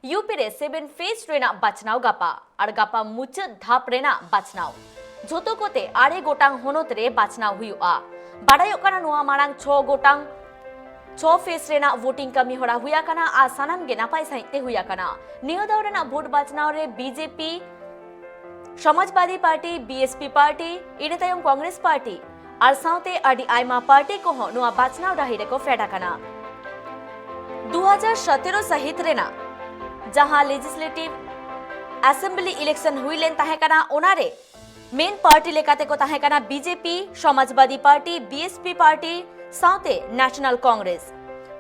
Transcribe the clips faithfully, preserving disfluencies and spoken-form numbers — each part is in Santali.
ᱤᱭᱩ ᱯᱤ ᱨᱮ ᱥᱮᱵᱷᱮᱱ ᱯᱷᱮᱡᱽ ᱨᱮᱱᱟᱜ ᱵᱟᱪᱷᱱᱟᱣ ᱜᱟᱯᱟ ᱟᱨ ᱜᱟᱯᱟ ᱢᱩᱪᱟᱹᱫ ᱫᱷᱟᱯ ᱨᱮᱱᱟᱜ ᱵᱟᱪᱷᱱᱟᱣ᱾ ᱡᱷᱚᱛᱚ ᱠᱚᱛᱮ ᱟᱨᱮ ᱜᱚᱴᱟᱝ ᱦᱚᱱᱚᱛ ᱨᱮ ᱵᱟᱪᱷᱱᱟᱣ ᱦᱩᱭᱩᱜᱼᱟ᱾ ᱵᱟᱰᱟᱭᱚᱜ ᱠᱟᱱᱟ, ᱱᱚᱣᱟ ᱢᱟᱲᱟᱝ ᱪᱷᱚ ᱜᱚᱴᱟᱝ, ᱪᱷᱚ ᱯᱷᱮᱡᱽ ᱨᱮᱱᱟᱜ ᱵᱷᱳᱴᱤᱝ ᱠᱟᱹᱢᱤ ᱦᱚᱨᱟ ᱦᱩᱭ ᱟᱠᱟᱱᱟ ᱟᱨ ᱥᱟᱱᱟᱢ ᱜᱮ ᱱᱟᱯᱟᱭ ᱥᱟᱹᱦᱤᱡ ᱛᱮ ᱦᱩᱭ ᱟᱠᱟᱱᱟ᱾ ᱱᱤᱭᱟᱹ ᱫᱷᱟᱣ ᱨᱮᱱᱟᱜ ᱵᱷᱳᱴ ᱵᱟᱪᱷᱱᱟᱣ ᱨᱮ B J P, Samajwadi party, B S P party, ᱤᱱᱟᱹ ᱛᱟᱭᱚᱢ ᱠᱚᱝᱜᱨᱮᱥ ᱯᱟᱨᱴᱤ ᱟᱨ ᱥᱟᱶᱛᱮ ᱟᱹᱰᱤ ᱟᱭᱢᱟ ᱯᱟᱨᱴᱤ ᱠᱚᱦᱚᱸ ᱱᱚᱣᱟ ᱵᱟᱪᱷᱱᱟᱣ ᱰᱟᱹᱦᱤ ᱨᱮᱠᱚ ᱯᱷᱮᱰ ᱟᱠᱟᱱᱟ᱾ ᱫᱩ ᱦᱟᱡᱟᱨ ᱥᱚᱛᱮᱨᱚ ᱥᱟᱹᱦᱤᱛ ᱨᱮᱱᱟᱜ ᱡᱟᱦᱟᱸ ᱞᱮᱡᱤᱥᱞᱮᱴᱤᱵᱷ ᱮᱥᱮᱢᱵᱞᱤ ᱤᱞᱮᱠᱥᱚᱱ ᱦᱩᱭ ᱞᱮᱱ ᱛᱟᱦᱮᱸ ᱠᱟᱱᱟ, ᱚᱱᱟᱨᱮ ᱢᱮᱱ ᱯᱟᱨᱴᱤ ᱞᱮᱠᱟᱛᱮ ᱠᱚ ᱛᱟᱦᱮᱸ ᱠᱟᱱᱟ B J P, Samajwadi party, B S P party ᱥᱟᱶᱛᱮ ᱱᱮᱥᱚᱱᱟᱞ ᱠᱚᱝᱜᱨᱮᱥ᱾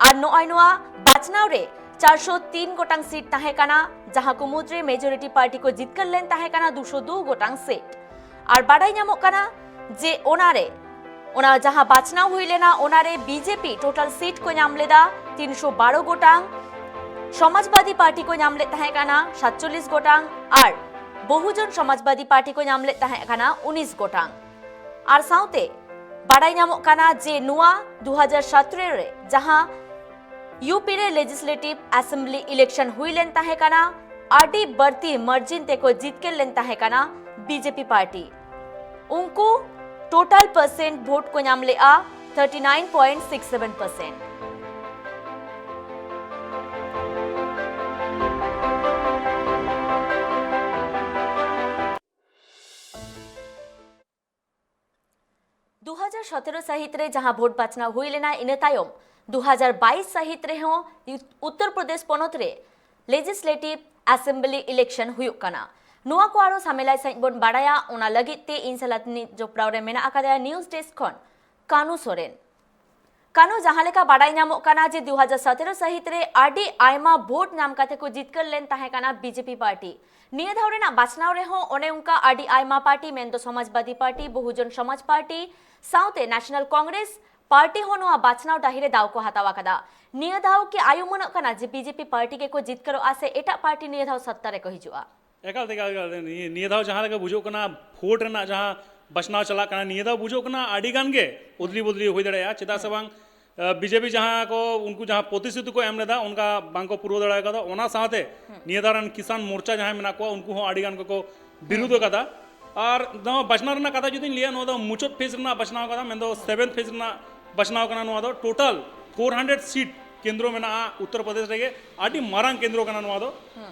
ᱟᱨ ᱱᱚᱜᱼᱚᱭ ᱱᱚᱣᱟ ᱵᱟᱪᱷᱱᱟᱣ ᱨᱮ ᱪᱟᱨᱥᱚ ᱛᱤᱱ ᱜᱚᱴᱟᱝ ᱥᱤᱴ ᱛᱟᱦᱮᱸ ᱠᱟᱱᱟ, ᱡᱟᱦᱟᱸ ᱠᱚ ᱢᱩᱫᱽᱨᱮ ᱢᱮᱡᱚᱨᱤᱴᱤ ᱯᱟᱨᱴᱤ ᱠᱚ ᱡᱤᱛᱠᱟᱹᱨ ᱞᱮᱱ ᱛᱟᱦᱮᱸ ᱠᱟᱱᱟ ᱫᱩᱥᱚ ᱫᱩ ᱜᱚᱴᱟᱝ ᱥᱤᱴ᱾ ᱟᱨ ᱵᱟᱰᱟᱭ ᱧᱟᱢᱚᱜ ᱠᱟᱱᱟ ᱡᱮ ᱚᱱᱟᱨᱮ, ᱚᱱᱟ ᱡᱟᱦᱟᱸ ᱵᱟᱪᱷᱱᱟᱣ ᱦᱩᱭ ᱞᱮᱱᱟ, ᱚᱱᱟᱨᱮ B J P total seat ᱠᱚ ᱧᱟᱢ ᱞᱮᱫᱟ ᱛᱤᱱᱥᱚ ᱵᱟᱨᱚ ᱜᱚᱴᱟᱝ, ᱥᱚᱢᱟᱡᱽᱵᱟᱫᱤ ᱯᱟᱨᱴᱤ ᱠᱚ ᱧᱟᱢ ᱞᱮᱫ ᱛᱟᱦᱮᱸ ᱠᱟᱱᱟ ᱥᱟᱛᱪᱚᱞᱞᱤᱥ ᱜᱚᱴᱟᱝ ᱟᱨ ᱵᱚᱦᱩᱡᱚᱱ ᱥᱚᱢᱟᱡᱽᱵᱟᱫᱤ ᱯᱟᱨᱴᱤ ᱠᱚ ᱧᱟᱢ ᱞᱮᱫ ᱛᱟᱦᱮᱸ ᱠᱟᱱᱟ ᱩᱱᱤᱥ ᱜᱚᱴᱟᱝ᱾ ᱟᱨ ᱥᱟᱶᱛᱮ ᱵᱟᱰᱟᱭ ᱧᱟᱢᱚᱜ ᱠᱟᱱᱟ ᱡᱮ ᱱᱚᱣᱟ ᱫᱩ ᱦᱟᱡᱟᱨ ᱥᱚᱛᱨᱚ ᱨᱮ ᱡᱟᱦᱟᱸ ᱤᱭᱩ ᱯᱤ ᱨᱮ ᱞᱮᱡᱤᱥᱞᱮᱴᱤᱵᱷ ᱮᱥᱮᱢᱵᱞᱤ ᱤᱞᱮᱠᱥᱚᱱ ᱦᱩᱭ ᱞᱮᱱ ᱛᱟᱦᱮᱸ ᱠᱟᱱᱟ, ᱟᱹᱰᱤ ᱵᱟᱹᱲᱛᱤ ᱢᱟᱨᱡᱤᱱ ᱛᱮᱠᱚ ᱡᱤᱛᱠᱟᱹᱨ ᱞᱮᱱ ᱛᱟᱦᱮᱸ ᱠᱟᱱᱟ ᱵᱤ ᱡᱮ ᱯᱤ ᱯᱟᱨᱴᱤ᱾ ᱩᱱᱠᱩ ᱴᱳᱴᱟᱞ ᱯᱟᱨᱥᱮᱱᱴ ᱵᱷᱳᱴ ᱠᱚ ᱧᱟᱢ ᱞᱮᱫᱼᱟ thirty nine point six seven percent. ᱫᱩ ᱦᱟᱡᱟᱨ ᱥᱚᱛᱮᱨᱚ ᱥᱟᱹᱦᱤᱛ ᱨᱮ ᱡᱟᱦᱟᱸ ᱵᱷᱳᱴ ᱵᱟᱪᱷᱱᱟᱣ ᱦᱩᱭ ᱞᱮᱱᱟ, ᱤᱱᱟᱹ ᱛᱟᱭᱚᱢ ᱫᱩ ᱦᱟᱡᱟᱨ ᱵᱟᱭᱤᱥ ᱥᱟᱹᱦᱤᱛ ᱨᱮᱦᱚᱸ ᱩᱛᱛᱚᱨ ᱯᱨᱚᱫᱮᱥ ᱯᱚᱱᱚᱛ ᱨᱮ ᱞᱮᱡᱤᱥᱞᱮᱴᱤᱵᱷ ᱮᱥᱮᱢᱵᱞᱤ ᱤᱞᱮᱠᱥᱚᱱ ᱦᱩᱭᱩᱜ ᱠᱟᱱᱟ᱾ ᱱᱚᱣᱟ ᱠᱚ ᱟᱨᱚ ᱥᱟᱢᱮᱞᱟᱭ ᱥᱟᱺᱦᱤᱡ ᱵᱚᱱ ᱵᱟᱲᱟᱭᱟ, ᱚᱱᱟ ᱞᱟᱹᱜᱤᱫ ᱛᱮ ᱤᱧ ᱥᱟᱞᱟᱜ ᱱᱤᱛ ᱡᱚᱯᱲᱟᱣ ᱨᱮ ᱢᱮᱱᱟᱜ ᱟᱠᱟᱫᱮᱭᱟ ᱱᱤᱭᱩᱡᱽ ᱰᱮᱥᱠ ᱠᱷᱚᱱ ᱠᱟᱱᱩ ᱥᱚᱨᱮᱱ᱾ ᱠᱟᱱᱩ, ᱡᱟᱦᱟᱸ ᱞᱮᱠᱟ ᱵᱟᱰᱟᱭ ᱧᱟᱢᱚᱜ ᱠᱟᱱᱟ ᱡᱮ ᱫᱩ ᱦᱟᱡᱟᱨ ᱥᱚᱛᱮᱨᱚ ᱥᱟᱹᱦᱤᱛ ᱨᱮ ᱟᱹᱰᱤ ᱟᱭᱢᱟ ᱵᱷᱳᱴ ᱧᱟᱢ ᱠᱟᱛᱮ ᱠᱚ ᱡᱤᱛᱠᱟᱹᱨ ᱞᱮᱱ ᱛᱟᱦᱮᱸ ᱠᱟᱱᱟ ᱵᱤ ᱡᱮ ᱯᱤ ᱯᱟᱨᱴᱤ᱾ ᱱᱤᱭᱟᱹ ᱫᱷᱟᱣ ᱨᱮᱱᱟᱜ ᱵᱟᱪᱷᱱᱟᱣ ᱨᱮᱦᱚᱸ ᱚᱱᱮ ᱚᱱᱠᱟ ᱟᱹᱰᱤ ᱟᱭᱢᱟ ᱯᱟᱨᱴᱤ, ᱢᱮᱱᱫᱚ ᱥᱚᱢᱟᱡᱽᱵᱟᱫᱤ ᱯᱟᱨᱴᱤ, ᱵᱚᱦᱩᱡᱚᱱ ᱥᱚᱢᱟᱡᱽ ᱯᱟᱨᱴᱤ ᱥᱟᱶᱛᱮ ᱱᱮᱥᱚᱱᱟᱞ ᱠᱚᱝᱜᱨᱮᱥ ᱯᱟᱨᱴᱤ ᱦᱚᱸ ᱱᱚᱣᱟ ᱵᱟᱪᱷᱱᱟᱣ ᱰᱟᱹᱦᱤ ᱨᱮ ᱫᱟᱣ ᱠᱚ ᱦᱟᱛᱟᱣ ᱟᱠᱟᱫᱟ᱾ ᱱᱤᱭᱟᱹ ᱫᱷᱟᱣ ᱠᱤ ᱟᱭᱩᱢᱟᱹᱱᱚᱜ ᱠᱟᱱᱟ ᱡᱮ ᱵᱤ ᱡᱮ ᱯᱤ ᱯᱟᱨᱴᱤ ᱜᱮᱠᱚ ᱡᱤᱛᱠᱟᱹᱨᱚᱜᱼᱟ ᱥᱮ ᱮᱴᱟᱜ ᱯᱟᱨᱴᱤ ᱱᱤᱭᱟᱹ ᱫᱷᱟᱣ ᱥᱚᱛᱛᱟ ᱨᱮᱠᱚ ᱦᱤᱡᱩᱜᱼᱟ? ᱮᱠᱟᱞ ᱛᱮ, ᱮᱠᱟᱞ ᱛᱮ᱾ ᱱᱤᱭᱟᱹ, ᱱᱤᱭᱟᱹ ᱫᱷᱟᱣ ᱡᱟᱦᱟᱸ ᱞᱮᱠᱟ ᱵᱩᱡᱷᱟᱹᱜ ᱠᱟᱱᱟ, ᱵᱷᱳᱴ ᱨᱮᱱᱟᱜ ᱡᱟᱦᱟᱸ ᱵᱟᱪᱷᱱᱟᱣ ᱪᱟᱞᱟᱜ ᱠᱟᱱᱟ, ᱱᱤᱭᱟᱹ ᱫᱷᱟᱣ ᱵᱩᱡᱷᱟᱹᱜ ᱠᱟᱱᱟ ᱟᱹᱰᱤ ᱜᱟᱱ ᱜᱮ ᱚᱫᱽᱞᱤ ᱵᱚᱫᱽᱞᱤ ᱦᱩᱭ ᱫᱟᱲᱮᱭᱟᱜᱼᱟ᱾ ᱪᱮᱫᱟᱜ ᱥᱮ ᱵᱟᱝ, ᱵᱤᱡᱮᱯᱤ ᱡᱟᱦᱟᱸ ᱠᱚ, ᱩᱱᱠᱩ ᱡᱟᱦᱟᱸ ᱯᱨᱚᱛᱤᱥᱨᱩᱛᱤ ᱠᱚ ᱮᱢ ᱞᱮᱫᱟ, ᱚᱱᱠᱟ ᱵᱟᱝ ᱠᱚ ᱯᱩᱨᱟᱹᱣ ᱫᱟᱲᱮ ᱠᱟᱫᱟ᱾ ᱚᱱᱟ ᱥᱟᱶᱛᱮ ᱱᱤᱭᱟᱹ ᱫᱷᱟᱣ ᱨᱮᱱ ᱠᱤᱥᱟᱱ ᱢᱳᱨᱪᱟ ᱡᱟᱦᱟᱸᱭ ᱢᱮᱱᱟᱜ ᱠᱚᱣᱟ, ᱩᱱᱠᱩ ᱦᱚᱸ ᱟᱹᱰᱤ ᱜᱟᱱ ᱠᱚᱠᱚ ᱵᱤᱨᱩᱫᱷ ᱟᱠᱟᱫᱟ᱾ ᱟᱨ ᱱᱚᱣᱟ ᱵᱟᱪᱷᱱᱟᱣ ᱨᱮᱱᱟᱜ ᱠᱟᱛᱷᱟ ᱡᱩᱫᱤᱧ ᱞᱟᱹᱭᱟ, ᱱᱚᱣᱟ ᱫᱚ ᱢᱩᱪᱟᱹᱫ ᱯᱷᱮᱡᱽ ᱨᱮᱱᱟᱜ ᱵᱟᱪᱷᱱᱟᱣ ᱠᱟᱱᱟ, ᱢᱮᱱᱫᱚ ᱥᱮᱵᱷᱮᱱ ᱯᱷᱮᱡᱽ ᱨᱮᱱᱟᱜ ᱵᱟᱪᱷᱱᱟᱣ ᱠᱟᱱᱟ᱾ ᱱᱚᱣᱟ ᱫᱚ ᱴᱳᱴᱟᱞ ᱯᱷᱳᱨ ᱦᱟᱱᱰᱨᱮᱰ ᱥᱤᱴ ᱠᱮᱱᱫᱨᱚ ᱢᱮᱱᱟᱜᱼᱟ ᱩᱛᱛᱚᱨ ᱯᱨᱚᱫᱮᱥ ᱨᱮᱜᱮ, ᱟᱹᱰᱤ ᱢᱟᱨᱟᱝ ᱠᱮᱱᱫᱨᱚ ᱠᱟᱱᱟ ᱱᱚᱣᱟ ᱫᱚ᱾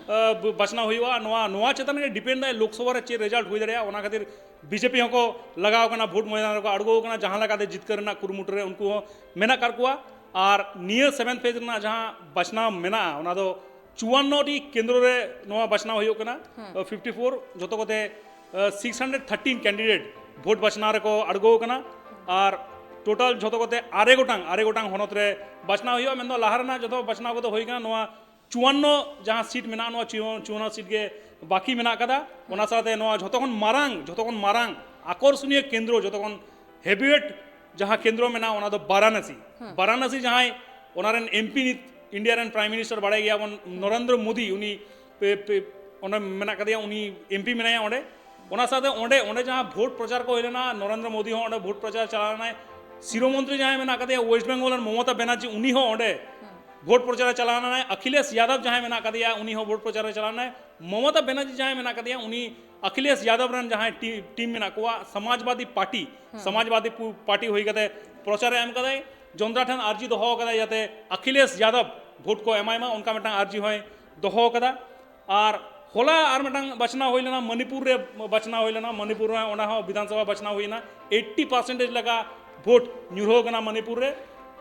ᱟᱸ, ᱵ-, ᱵᱟᱪᱷᱱᱟᱣ ᱦᱩᱭᱩᱜᱼᱟ, ᱱᱚᱣᱟ, ᱱᱚᱣᱟ ᱪᱮᱛᱟᱱ ᱨᱮ ᱰᱤᱯᱮᱱᱰ ᱫᱟᱭ ᱞᱳᱠᱥᱚᱵᱷᱟ ᱨᱮ ᱪᱮᱫ ᱨᱮᱡᱟᱞᱴ ᱦᱩᱭ ᱫᱟᱲᱮᱭᱟᱜᱼᱟ᱾ ᱚᱱᱟ ᱠᱷᱟᱹᱛᱤᱨ ᱵᱤᱡᱮᱯᱤ ᱦᱚᱸᱠᱚ ᱞᱟᱜᱟᱣ ᱠᱟᱱᱟ, ᱵᱷᱳᱴ ᱢᱚᱭᱫᱟᱱ ᱨᱮᱠᱚ ᱟᱬᱜᱚ ᱟᱠᱟᱱᱟ, ᱡᱟᱦᱟᱸ ᱞᱮᱠᱟᱛᱮ ᱡᱤᱛᱠᱟᱹᱨ ᱨᱮᱱᱟᱜ ᱠᱩᱨᱩᱢᱩᱴᱩ ᱨᱮ ᱩᱱᱠᱩ ᱦᱚᱸ ᱢᱮᱱᱟᱜ ᱟᱠᱟᱫ ᱠᱚᱣᱟ᱾ ᱟᱨ ᱱᱤᱭᱟᱹ ᱥᱮᱵᱷᱮᱱ ᱯᱷᱮᱡᱽ ᱨᱮᱱᱟᱜ ᱡᱟᱦᱟᱸ ᱵᱟᱪᱷᱱᱟᱣ ᱢᱮᱱᱟᱜᱼᱟ, ᱚᱱᱟ ᱫᱚ ᱪᱩᱣᱟᱱᱱᱚ ᱴᱤ ᱠᱮᱱᱫᱨᱚ ᱨᱮ ᱱᱚᱣᱟ ᱵᱟᱪᱷᱱᱟᱣ ᱦᱩᱭᱩᱜ ᱠᱟᱱᱟ᱾ ᱯᱷᱤᱯᱴᱤ ᱯᱷᱳᱨ, ᱡᱷᱚᱛᱚ ᱠᱚᱛᱮ, ᱟᱸ, ᱥᱤᱠᱥ ᱦᱟᱱᱰᱨᱮᱰ ᱛᱷᱟᱨᱴᱤᱱ ᱠᱮᱱᱰᱤᱰᱮᱴ ᱵᱷᱳᱴ ᱵᱟᱪᱷᱱᱟᱣ ᱨᱮᱠᱚ ᱟᱬᱜᱚ ᱟᱠᱟᱱᱟ᱾ ᱟᱨ ᱴᱳᱴᱟᱞ ᱡᱷᱚᱛᱚ ᱠᱚᱛᱮ ᱟᱨᱮ ᱜᱚᱴᱟᱝ, ᱟᱨᱮ ᱜᱚᱴᱟᱝ ᱦᱚᱱᱚᱛ ᱨᱮ ᱵᱟᱪᱷᱱᱟᱣ ᱦᱩᱭᱩᱜᱼᱟ᱾ ᱢᱮᱱᱫᱚ ᱞᱟᱦᱟ ᱨᱮᱱᱟᱜ ᱡᱷᱚᱛᱚ ᱵᱟᱪᱷᱱᱟᱣ ᱠᱚᱫᱚ ᱦᱩᱭ ᱠᱟᱱᱟ᱾ ᱱᱚᱣᱟ ᱪᱩᱣᱟᱱᱱᱚ ᱡᱟᱦᱟᱸ ᱥᱤᱴ ᱢᱮᱱᱟᱜᱼᱟ, ᱱᱚᱣᱟ ᱪᱩᱣᱟᱱᱱᱚ ᱥᱤᱴ ᱜᱮ ᱵᱟᱹᱠᱤ ᱢᱮᱱᱟᱜ ᱟᱠᱟᱫᱟ᱾ ᱚᱱᱟ ᱥᱟᱶᱛᱮ ᱱᱚᱣᱟ ᱡᱷᱚᱛᱚ ᱠᱷᱚᱱ ᱢᱟᱨᱟᱝ, ᱡᱷᱚᱛᱚ ᱠᱷᱚᱱ ᱢᱟᱨᱟᱝ ᱟᱠᱚᱨᱥᱚᱱᱤᱭᱚ ᱠᱮᱱᱫᱨᱚ, ᱡᱷᱚᱛᱚ ᱠᱷᱚᱱ ᱦᱮᱵᱤᱣᱮᱴ ᱡᱟᱦᱟᱸ ᱠᱮᱱᱫᱨᱚ ᱢᱮᱱᱟᱜᱼᱟ, ᱚᱱᱟ ᱫᱚ ᱵᱟᱨᱟᱱᱟᱥᱤ᱾ ᱵᱟᱨᱟᱱᱟᱥᱤ ᱡᱟᱦᱟᱸᱭ, ᱚᱱᱟ ᱨᱮᱱ ᱮᱢᱯᱤ ᱱᱤᱛ ᱤᱱᱰᱤᱭᱟ ᱨᱮᱱ ᱯᱨᱟᱭᱤᱢ ᱢᱤᱱᱤᱥᱴᱟᱨ ᱵᱟᱲᱟᱭ ᱜᱮᱭᱟ ᱵᱚᱱ, ᱱᱚᱨᱮᱱᱫᱨᱚ ᱢᱳᱫᱤ, ᱩᱱᱤ ᱯᱮ, ᱯᱮ, ᱚᱸᱰᱮ ᱢᱮᱱᱟᱜ ᱠᱟᱫᱮᱭᱟ, ᱩᱱᱤ ᱮᱢᱯᱤ ᱢᱮᱱᱟᱭᱟ ᱚᱸᱰᱮ᱾ ᱚᱱᱟ ᱥᱟᱶᱛᱮ ᱚᱸᱰᱮ, ᱚᱸᱰᱮ ᱡᱟᱦᱟᱸ ᱵᱷᱳᱴ ᱯᱨᱚᱪᱟᱨ ᱠᱚ ᱦᱩᱭ ᱞᱮᱱᱟ, ᱱᱚᱨᱮᱱᱫᱨᱚ ᱢᱳᱫᱤ ᱦᱚᱸ ᱚᱸᱰᱮ ᱵᱷᱳᱴ ᱯᱨᱚᱪᱟᱨ ᱪᱟᱞᱟᱣ ᱞᱮᱱᱟᱭ᱾ ᱥᱤᱨᱟᱹ ᱢᱚᱱᱛᱨᱤ ᱡᱟᱦᱟᱸᱭ ᱢᱮᱱᱟᱜ ᱠᱟᱫᱮᱭᱟ ᱳᱭᱮᱥᱴ ᱵᱮᱝᱜᱚᱞ ᱨᱮᱱ, ᱢᱚᱢᱚᱛᱟ ᱵᱮᱱᱟᱨᱡᱤ, ᱩᱱᱤ ᱦᱚᱸ ᱚᱸᱰᱮ ᱵᱷᱳᱴ ᱯᱨᱚᱪᱟᱨᱮ ᱪᱟᱞᱟᱣ ᱞᱮᱱᱟᱭ᱾ ᱟᱠᱷᱤᱞᱮᱥ ᱭᱟᱫᱚᱵ ᱡᱟᱦᱟᱸᱭ ᱢᱮᱱᱟᱜ ᱠᱟᱫᱮᱭᱟ, ᱩᱱᱤ ᱦᱚᱸ ᱵᱷᱳᱴ ᱯᱨᱚᱪᱟᱨᱮ ᱪᱟᱞᱟᱣ ᱞᱮᱱᱟᱭ᱾ ᱢᱚᱢᱚᱛᱟ ᱵᱮᱱᱟᱨᱡᱤ ᱡᱟᱦᱟᱸᱭ ᱢᱮᱱᱟᱜ ᱠᱟᱫᱮᱭᱟ, ᱩᱱᱤ ᱟᱠᱷᱤᱞᱮᱥ ᱭᱟᱫᱚᱵ ᱨᱮᱱ ᱡᱟᱦᱟᱸᱭ ᱴᱤ-, ᱴᱤᱢ ᱢᱮᱱᱟᱜ ᱠᱚᱣᱟ, ᱥᱚᱢᱟᱡᱽᱵᱟᱫᱤ ᱯᱟᱨᱴᱤ, ᱥᱚᱢᱟᱡᱽᱵᱟᱫᱤ ᱯᱩ-, ᱯᱟᱨᱴᱤ ᱦᱩᱭ ᱠᱟᱛᱮ ᱯᱨᱚᱪᱟᱨᱮ ᱮᱢ ᱠᱟᱫᱟᱭ᱾ ᱡᱚᱱᱛᱨᱟ ᱴᱷᱮᱱ ᱟᱨᱡᱤ ᱫᱚᱦᱚ ᱠᱟᱫᱟᱭ ᱡᱟᱛᱮ ᱟᱠᱷᱤᱞᱮᱥ ᱭᱟᱫᱚᱵ ᱵᱷᱳᱴ ᱠᱚ ᱮᱢᱟᱭ ᱢᱟ, ᱚᱱᱠᱟ ᱢᱤᱫᱴᱟᱝ ᱟᱨᱡᱤ ᱦᱚᱸᱭ ᱫᱚᱦᱚ ᱠᱟᱫᱟ᱾ ᱟᱨ ᱦᱚᱞᱟ ᱟᱨ ᱢᱤᱫᱴᱟᱝ ᱵᱟᱪᱷᱱᱟᱣ ᱦᱩᱭ ᱞᱮᱱᱟ, ᱢᱚᱱᱤᱯᱩᱨ ᱨᱮ ᱵᱟᱪᱷᱱᱟᱣ ᱦᱩᱭ ᱞᱮᱱᱟ᱾ ᱢᱚᱱᱤᱯᱩᱨ ᱨᱮ ᱚᱸᱰᱮ ᱦᱚᱸ ᱵᱤᱫᱷᱟᱱ ᱥᱚᱵᱷᱟ ᱵᱟᱪᱷᱱᱟᱣ ᱦᱩᱭ ᱮᱱᱟ᱾ ᱮᱭᱤᱴᱴᱤ ᱯᱟᱨᱥᱮᱱᱴᱮᱡᱽ ᱞᱮᱠᱟ ᱵᱷᱳᱴ ᱧᱩᱨᱦᱟᱹᱣ ᱠᱟᱱᱟ ᱢᱚᱱᱤᱯᱩᱨ ᱨᱮ᱾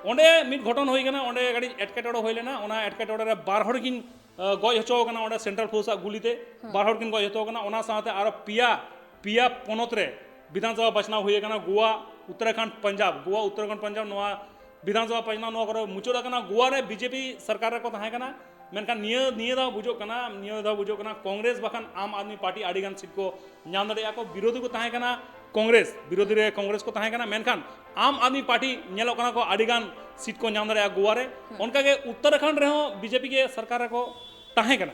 ᱚᱸᱰᱮ ᱢᱤᱫ ᱜᱷᱚᱴᱚᱱ ᱦᱩᱭ ᱠᱟᱱᱟ, ᱚᱸᱰᱮ ᱠᱟᱹᱴᱤᱡ ᱮᱴᱠᱮᱴᱚᱬᱮ ᱦᱩᱭ ᱞᱮᱱᱟ᱾ ᱚᱱᱟ ᱮᱴᱠᱮᱴᱚᱬᱮ ᱨᱮ ᱵᱟᱨ ᱦᱚᱲ ᱠᱤᱱ, ᱟᱸ, ᱜᱚᱡ ᱦᱚᱪᱚ ᱟᱠᱟᱱᱟ ᱚᱸᱰᱮ ᱥᱮᱱᱴᱨᱟᱞ ᱯᱷᱳᱨᱥ ᱟᱜ ᱜᱩᱞᱤ ᱛᱮ᱾ ᱵᱟᱨ ᱦᱚᱲ ᱠᱤᱱ ᱜᱚᱡ ᱦᱚᱪᱚ ᱟᱠᱟᱱᱟ᱾ ᱚᱱᱟ ᱥᱟᱶᱛᱮ ᱟᱨᱚ ᱯᱮᱭᱟ, ᱯᱮᱭᱟ ᱯᱚᱱᱚᱛ ᱨᱮ ᱵᱤᱫᱷᱟᱱ ᱥᱚᱵᱷᱟ ᱵᱟᱪᱷᱱᱟᱣ ᱦᱩᱭ ᱟᱠᱟᱱᱟ᱾ ᱜᱳᱣᱟ, ᱩᱛᱛᱚᱨᱟᱠᱷᱚᱸᱰ, ᱯᱟᱧᱡᱟᱵᱽ, ᱜᱳᱣᱟ, ᱩᱛᱛᱚᱨᱟᱠᱷᱚᱸᱰ, ᱯᱟᱧᱡᱟᱵᱽ, ᱱᱚᱣᱟ ᱵᱤᱫᱷᱟᱱ ᱥᱚᱵᱷᱟ ᱵᱟᱪᱷᱱᱟᱣ ᱱᱚᱣᱟ ᱠᱚᱨᱮ ᱢᱩᱪᱟᱹᱫ ᱟᱠᱟᱱᱟ᱾ ᱜᱳᱣᱟ ᱨᱮ ᱵᱤᱡᱮᱯᱤ ᱥᱚᱨᱠᱟᱨ ᱨᱮᱠᱚ ᱛᱟᱦᱮᱸ ᱠᱟᱱᱟ, ᱢᱮᱱᱠᱷᱟᱱ ᱱᱤᱭᱟᱹ, ᱱᱤᱭᱟᱹ ᱫᱷᱟᱣ ᱵᱩᱡᱷᱟᱹᱜ ᱠᱟᱱᱟ, ᱱᱤᱭᱟᱹ ᱫᱷᱟᱣ ᱵᱩᱡᱷᱟᱹᱜ ᱠᱟᱱᱟ ᱠᱚᱝᱜᱨᱮᱥ ᱵᱟᱠᱷᱟᱱ ᱟᱢ ᱟᱫᱢᱤ ᱯᱟᱨᱴᱤ ᱟᱹᱰᱤ ᱜᱟᱱ ᱥᱤᱴ ᱠᱚ ᱧᱟᱢ ᱫᱟᱲᱮᱭᱟᱜᱼᱟ ᱠᱚ᱾ ᱵᱤᱨᱳᱫᱷᱤ ᱠᱚ ᱛᱟᱦᱮᱸ ᱠᱟᱱᱟ ᱠᱚᱝᱜᱨᱮᱥ, ᱵᱤᱨᱳᱫᱷᱤ ᱨᱮ ᱠᱚᱝᱜᱨᱮᱥ ᱠᱚ ᱛᱟᱦᱮᱸ ᱠᱟᱱᱟ, ᱢᱮᱱᱠᱷᱟᱱ ᱟᱢ ᱟᱫᱢᱤ ᱯᱟᱨᱴᱤ ᱧᱮᱞᱚᱜ ᱠᱟᱱᱟ ᱠᱚ ᱟᱹᱰᱤ ᱜᱟᱱ ᱥᱤᱴ ᱠᱚ ᱧᱟᱢ ᱫᱟᱲᱮᱭᱟᱜᱼᱟ ᱜᱳᱣᱟ ᱨᱮ᱾ ᱚᱱᱠᱟᱜᱮ ᱩᱛᱛᱚᱨᱟᱠᱷᱚᱸᱰ ᱨᱮᱦᱚᱸ ᱵᱤᱡᱮᱯᱤ ᱜᱮ ᱥᱚᱨᱠᱟᱨ ᱨᱮᱠᱚ ᱛᱟᱦᱮᱸ ᱠᱟᱱᱟ᱾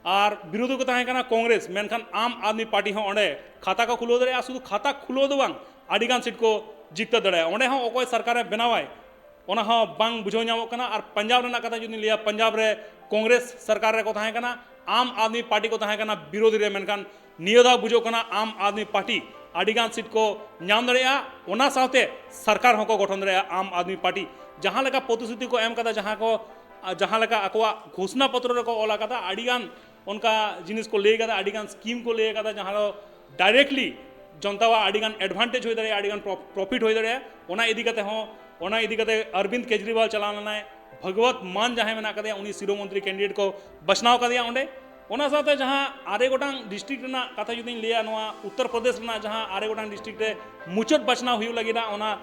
ᱟᱨ ᱵᱤᱨᱳᱫᱷᱤ ᱠᱚ ᱛᱟᱦᱮᱸ ᱠᱟᱱᱟ ᱠᱚᱝᱜᱨᱮᱥ, ᱢᱮᱱᱠᱷᱟᱱ ᱟᱢ ᱟᱫᱢᱤ ᱯᱟᱨᱴᱤ ᱦᱚᱸ ᱚᱸᱰᱮ ᱠᱷᱟᱛᱟ ᱠᱚ ᱠᱷᱩᱞᱟᱹᱣ ᱫᱟᱲᱮᱭᱟᱜᱼᱟ᱾ ᱥᱩᱫᱷᱩ ᱠᱷᱟᱛᱟ ᱠᱷᱩᱞᱟᱹᱣ ᱫᱚ ᱵᱟᱝ, ᱟᱹᱰᱤ ᱜᱟᱱ ᱥᱤᱴ ᱠᱚ ᱡᱤᱛᱠᱟᱹᱨ ᱫᱟᱲᱮᱭᱟᱜᱼᱟ᱾ ᱚᱸᱰᱮ ᱦᱚᱸ ᱚᱠᱚᱭ ᱥᱚᱨᱠᱟᱨᱮ ᱵᱮᱱᱟᱣᱟᱭ, ᱚᱱᱟ ᱦᱚᱸ ᱵᱟᱝ ᱵᱩᱡᱷᱟᱹᱣ ᱧᱟᱢᱚᱜ ᱠᱟᱱᱟ᱾ ᱟᱨ ᱯᱟᱧᱡᱟᱵᱽ ᱨᱮᱱᱟᱜ ᱠᱟᱛᱷᱟ ᱡᱩᱫᱤᱧ ᱞᱟᱹᱭᱟ, ᱯᱟᱧᱡᱟᱵᱽ ᱨᱮ ᱠᱚᱝᱜᱨᱮᱥ ᱥᱚᱨᱠᱟᱨ ᱨᱮᱠᱚ ᱛᱟᱦᱮᱸ ᱠᱟᱱᱟ, ᱟᱢ ᱟᱫᱢᱤ ᱯᱟᱨᱴᱤ ᱠᱚ ᱛᱟᱦᱮᱸ ᱠᱟᱱᱟ ᱵᱤᱨᱳᱫᱷᱤ ᱨᱮ, ᱢᱮᱱᱠᱷᱟᱱ ᱱᱤᱭᱟᱹ ᱫᱷᱟᱣ ᱵᱩᱡᱷᱟᱹᱜ ᱠᱟᱱᱟ ᱟᱢ ᱟᱫᱢᱤ ᱯᱟᱨᱴᱤ ᱟᱹᱰᱤᱜᱟᱱ ᱥᱤᱴ ᱠᱚ ᱧᱟᱢ ᱫᱟᱲᱮᱭᱟᱜᱼᱟ, ᱚᱱᱟ ᱥᱟᱶᱛᱮ ᱥᱚᱨᱠᱟᱨ ᱦᱚᱸᱠᱚ ᱜᱚᱴᱷᱚᱱ ᱫᱟᱲᱮᱭᱟᱜᱼᱟ ᱟᱢ ᱟᱫᱢᱤ ᱯᱟᱨᱴᱤ᱾ ᱡᱟᱦᱟᱸ ᱞᱮᱠᱟ ᱯᱨᱚᱛᱤᱥᱨᱩᱛᱤ ᱠᱚ ᱮᱢ ᱠᱟᱫᱟ, ᱡᱟᱦᱟᱸ ᱠᱚ, ᱡᱟᱦᱟᱸ ᱞᱮᱠᱟ ᱟᱠᱚᱣᱟᱜ ᱜᱷᱳᱥᱱᱟ ᱯᱚᱛᱨᱚ ᱨᱮᱠᱚ ᱚᱞ ᱟᱠᱟᱫᱟ, ᱟᱹᱰᱤᱜᱟᱱ ᱚᱱᱠᱟ ᱡᱤᱱᱤᱥ ᱠᱚ ᱞᱟᱹᱭ ᱠᱟᱫᱟ, ᱟᱹᱰᱤᱜᱟᱱ ᱥᱠᱤᱢ ᱠᱚ ᱞᱟᱹᱭ ᱠᱟᱫᱟ, ᱡᱟᱦᱟᱸ ᱫᱚ ᱰᱟᱭᱨᱮᱠᱴᱞᱤ ᱡᱚᱱᱛᱟᱣᱟᱜ ᱟᱹᱰᱤᱜᱟᱱ ᱮᱰᱵᱷᱟᱱᱴᱮᱡᱽ ᱦᱩᱭ ᱫᱟᱲᱮᱭᱟᱜᱼᱟ, ᱟᱹᱰᱤᱜᱟᱱ ᱯᱨᱚ-, ᱯᱨᱚᱯᱷᱤᱴ ᱦᱩᱭ ᱫᱟᱲᱮᱭᱟᱜᱼᱟ᱾ ᱚᱱᱟ ᱤᱫᱤ ᱠᱟᱛᱮ ᱦᱚᱸ, ᱚᱱᱟ ᱤᱫᱤ ᱠᱟᱛᱮ ᱚᱨᱵᱤᱱᱫ ᱠᱮᱡᱨᱤᱣᱟᱞ ᱪᱟᱞᱟᱣ ᱞᱮᱱᱟᱭ, ᱵᱷᱚᱜᱚᱵᱚᱛ ᱢᱟᱱ ᱡᱟᱦᱟᱸᱭ ᱢᱮᱱᱟᱜ ᱠᱟᱫᱮᱭᱟ, ᱩᱱᱤ ᱥᱤᱨᱳ ᱢᱚᱱᱛᱨᱤ ᱠᱮᱱᱰᱤᱰᱮᱴ ᱠᱚ ᱵᱟᱪᱷᱱᱟᱣ ᱠᱟᱫᱮᱭᱟ ᱚᱸᱰᱮ᱾ ᱚᱱᱟ ᱥᱟᱶᱛᱮ ᱡᱟᱦᱟᱸ ᱟᱨᱮ ᱜᱚᱴᱟᱝ ᱰᱤᱥᱴᱨᱤᱠᱴ ᱨᱮᱱᱟᱜ ᱠᱟᱛᱷᱟ ᱡᱩᱫᱤᱧ ᱞᱟᱹᱭᱟ, ᱱᱚᱣᱟ ᱩᱛᱛᱚᱨ ᱯᱨᱚᱫᱮᱥ ᱨᱮᱱᱟᱜ ᱡᱟᱦᱟᱸ ᱟᱨᱮ ᱜᱚᱴᱟᱝ ᱰᱤᱥᱴᱨᱤᱠᱴ ᱨᱮ ᱢᱩᱪᱟᱹᱫ ᱵᱟᱪᱷᱱᱟᱣ ᱦᱩᱭᱩᱜ ᱞᱟᱹᱜᱤᱫ, ᱚᱱᱟ,